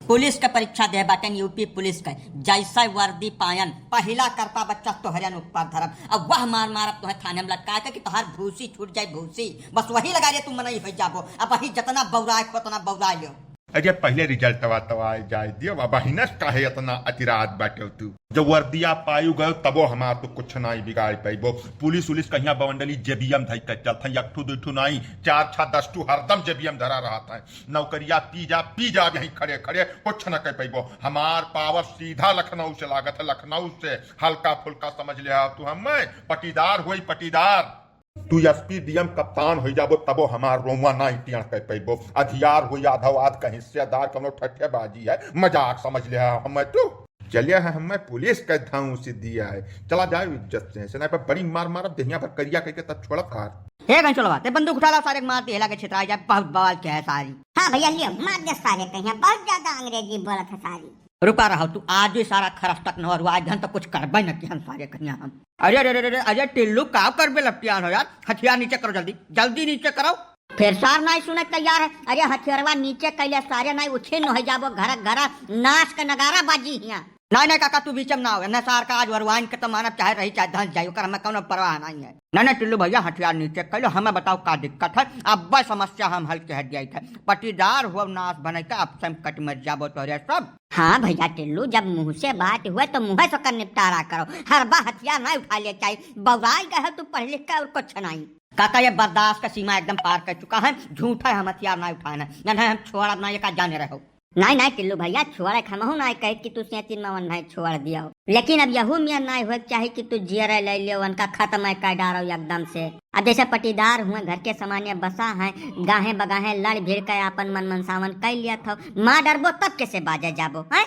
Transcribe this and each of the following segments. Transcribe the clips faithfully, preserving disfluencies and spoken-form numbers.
पुलिस के परीक्षा दे बाटेन, यूपी पुलिस के। जैसे वर्दी पायन, पहिला करपा बच्चा तोहरेन ऊपर धरब। अब वह मार मारब तोहे थाने में लटका के कि तोहार भूसी छूट जाए, भूसी। बस वही लगा रे तू मनई होइ जाबो। अब वही जतना बौराए को उतना बौराए लियो। अरे पहिले रिजल्टवा तो आए जाए दियो, अब बहिनस काहे इतना अतिरात बाटे तू? जब वर्दिया पायु गयो तबो हमार तो कुछ नाई बिगाड़ पाइबो। पुलिस उलिस कहिया बवंडली जेबियम धई के चलत है, एक ठू दुई ठू नाई, चार छा दस ठू हरदम जेबियम धरा रहत है। नौकरिया पी जा, पी जा, यहीं खड़े खड़े कुछ न कह पैबो। हमार पावर सीधा लखनऊ से लागत है, लखनऊ से। हल्का फुल्का समझ ले तू हमें, पटीदार होई पटीदार। तू एसपी डीएम कप्तान होई जाबो तबो हमार रोवा नाई टियण कह पैबो। अधियार होई आधो आध कहीं हिस्सेदार कौनो ठट्ठेबाजी है, मजाक समझ ले हमें तू। चले है हमें पुलिस का धौंस दिया है, चला जाए इज्जत से। स्नाइपर बड़ी मार मारब देहिया भर करिया कह के तब छोड़ब कार। हे घंचोलवा, ते बंदूक उठा ला, सारे के मार दे, हिला के छितराई जाए, बहुत बवाल के है सारी। हाँ भैया, लियो, मार दे सारे के, यहाँ बहुत ज्यादा अंग्रेजी बोलत है सारी। रुका रहो तू, आज ही सारा खरस तक न हो, आज घन तो कुछ करबे न किहन सारे कहिया हम। अरे, अरे, अरे, अरे, अरे, टिल्लू, का करबे लपटियान हो यार? हथियार नीचे करो जल्दी, जल्दी नीचे करो। फिर सार नाई सुने तैयार है। अरे, हथियारवा नीचे कैले सारे नाई उछिन्न हो जाबो, घर घर नाश के नगारा बाजी हिया। नाई, नाई काका, तू बीच में ना हो, न सार का आज वरवाइन के तो मानब, चाहे रही चाहे धंस जाई, ओकर हमें कौनो परवाह नाई है। नाई, नाई टिल्लू भैया, हथियार नीचे कर लो, हमें बताओ का दिक्कत है, अब वह समस्या हम हल के हट जाई थे। पटीदार हो नाश बने का, अब से हम कट मर जाबो तोहरे सब। हाँ भैया टिल्लू, जब मुँह से बात हुए तो मुँह से ओकर निपटारा करो, हर बार हथियार नाई उठा ले चाही, बौराई गए हो तू पढ़ लिख के और कुछ नाई। काका, ये बर्दाश्त का सीमा एकदम पार कर चुका है। झूठ है, हम हथियार ना उठाए हैं, नहीं हम छोड़ब ना, ये का जाने रहो। नाई, नाई टिल्लू भैया, छोड़े के हमहू नाई कहे कि तू सेतिन मवन भाई छोड़ दियो, लेकिन अब यहू मियाँ नाई होए के चाही कि तू जियरे ले लियो, उनका खत्म है कर डारो एकदम से। अब जैसे पटीदार हुए, घर के सामान्य बसा है, गाहे बगाहे लड़ भिड़ के आपन मन मनसावन कर लिया था, मार डरबो तब कैसे बाजे जाबो, हैं?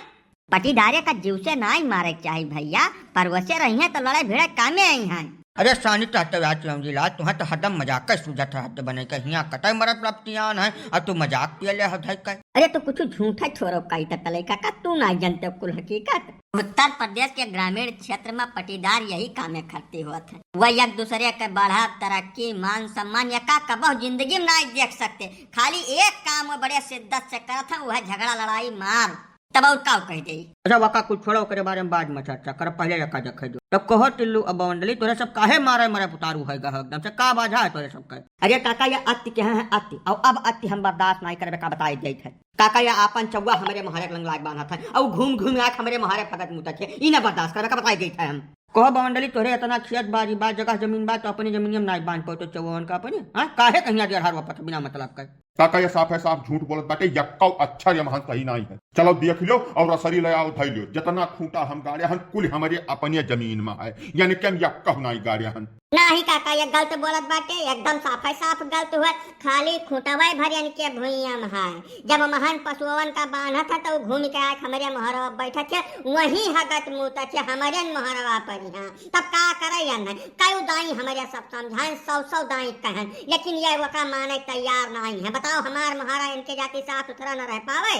पटीदारे का जीव से नाई मारे के चाही भैया, पर वैसे रही हैं तो लड़े भिड़े कामे आई हैं। अरे सानी टहते हुआ चिरौंजी लाल, तुहें तो हरदम मजाक का सूझत है, हद बने के हियाँ कतई मरत लपटियान है, और तू मजाक पिए ले हो धई के। अरे तो कुछ झूठा छोरो काई त तलई काका, तू नाई जानते हो कुल हकीकत। उत्तर प्रदेश के ग्रामीण क्षेत्र में पटीदार यही कामे खरती होत है। वह एक दूसरे के बढ़त, तरक्की, मान सम्मान यका कबहुँ जिंदगी में नाई देख सकते। खाली एक काम वो बड़े शिद्दत से करत हैं, वह झगड़ा लड़ाई मार। तब और का कह दे? अच्छा वका कुछ छोड़ो, ओकरे बारे में बाद में चर्चा कर, पहले यका देखे दो। तब कहो टिल्लू अब बवंडली, तोरे सब काहे मारे मारे पुतारू है गा एकदम से, का बाझा है तोरे सब के? अरे काका, ये अति के हैं अति, और अब अति हम बर्दाश्त नाई करबे का बताई देत है। काका, ये आपन चौवा हमरे मोहरे के लंग लाग बांधत है, और घूम घूम आके हमरे मोहरे फगत मुतत है, ई ना बर्दाश्त करबे का बताई देत है हम। कहो बवंडली, तोहरे इतना खेत बाड़ी बा, जगह जमीन बा, तो अपनी जमीन में नाई बांध पाओ तो चौवन का अपनी, हाँ? काहे कहिया डेढ़ा रोपत बिना मतलब के? काका, ये साफे साफ झूठ बोलत बाटे, यक्को अक्षर ये महान सही नाई है। चलो देख लो और रसरी ले आओ, धई लो। जितना खूंटा हम गाड़े हन, कुल हमरे अपने जमीन में है, यानी कि हम यक्को नाई गाड़े हन। नाही काका, ये गलत बोलत बाटे, एकदम साफे साफ गलत हुआ। खाली खूंटवे भर इनके भुइयां में है। जब महन पशुअन का बांधत है, तो घूम के आके हमरे मोहरवा बैठत है, वहीं हगत मूतत है, हमरे मोहरवा पर यहाँ। तब का करे या नहीं? कई दाई हमरे सब समझाएं, सौ सौ दाई कहन, लेकिन ये वका माने तैयार नहीं है। बताओ, हमार मोहरा इनके जाति साफ सुथरा न रह पावे?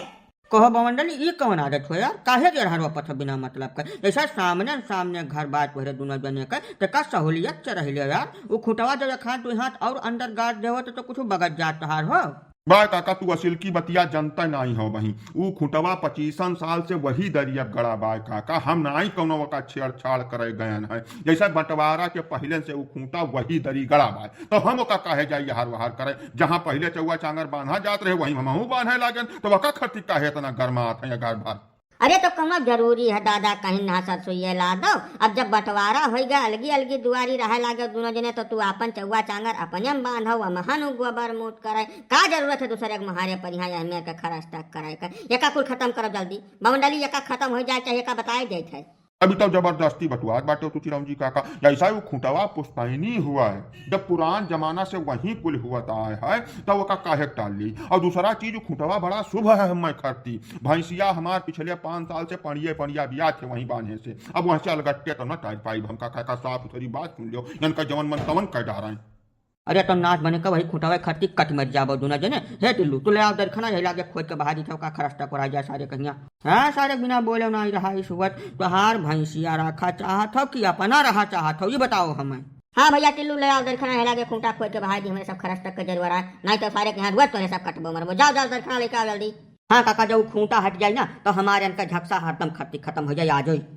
कहो बवंडली, ई कौन आदत हो यार? काहे डेढ़ा रोपत हो बिना मतलब के? जैसा सामने सामने घर बात तोहरे दुनो जने के, ते का सहूलियत से रह ले यार। उ खुटवा जब एक हाथ दुई हाथ और अंदर गाड़ देवो तो, तो कुछ बगत जात तोहार हो। बाय काका, तू असिल की बतिया जनता नाई हो बही। ऊ खुटवा पच्चीसन साल से वही दरिया गड़ा बाय काका, हम नाई कौनो वका छेड़छाड़ करे गयन है। जैसे बंटवारा के पहिले से ऊ खूंटा वही दरी गड़ा बाय, तो हम ओका काहे जाई यहार वहार करे? जहाँ पहिले चौवा चांगर बांधा जात रहे, वहीं हमहू बांधे लागेन, तो वका खरती काहे इतना गरमात है घर भर? अरे तो कौनो जरूरी है दादा, कहीं ना सरसोईये ला दो। अब जब बंटवारा होई गए, अलगी अलगी दुआरी रहे लागे दुनो जने, तो तू आपन चौवा चांगर अपने में बांधो, महन उ गोबर मूत करे। का जरूरत है दूसरे के मोहारे पर यहाँ यह मेर के खरस तक करे के? एका कुल खत्म करो जल्दी। बवंडली एका खत्म हो जाए, चाहे एका बताए देत है। अभी तो जबरदस्ती बटुआत बाटे तू चिरौंजी काका, जैसा वो खुटवा पुश्तैनी हुआ है, जब पुरान जमाना से वहीं कुल हुआ आए है, तब ओका काहे टाल ली? और दूसरा चीज, खुटवा बड़ा शुभ है हमें खरती। भैंसिया हमार पिछले पाँच साल से पड़िए पड़िया बिया थे वहीं बांधे से, अब वहीं से अलगट्टे तो न टाइल पाई। हम काका का साफ सुथरी बात सुन लो, इनका जवन मन तवन कह डारें। अरे तो नाथ बने का वही खुटवा खरती कट मर जाबो दुना जने। हे टिल्लू, तू ले आओ दरखना, यही लागे खोद के बहा दी था का खरस्ता को राजा सारे कहिया। हाँ, सारे बिना बोले ना ही रहा इस वक्त। तोहार भैंसिया रखा चाहत हो कि अपना रहा चाहत हो, ये बताओ हमें। हाँ भैया टिल्लू, ले आओ दरखना, हेला के खूंटा खोद के बहाई दी, हमरे सब खरस तक के जरूर आए, नहीं तो सारे के यहाँ रुआ तोरे सब कटबो मरबो। जाओ, जाओ, दरखना लेके आओ जल्दी। हाँ काका, जब खूंटा हट जाई ना, तो हमारे इनका झकसा हरदम खत-, खत्म हो जाई, आ जाई।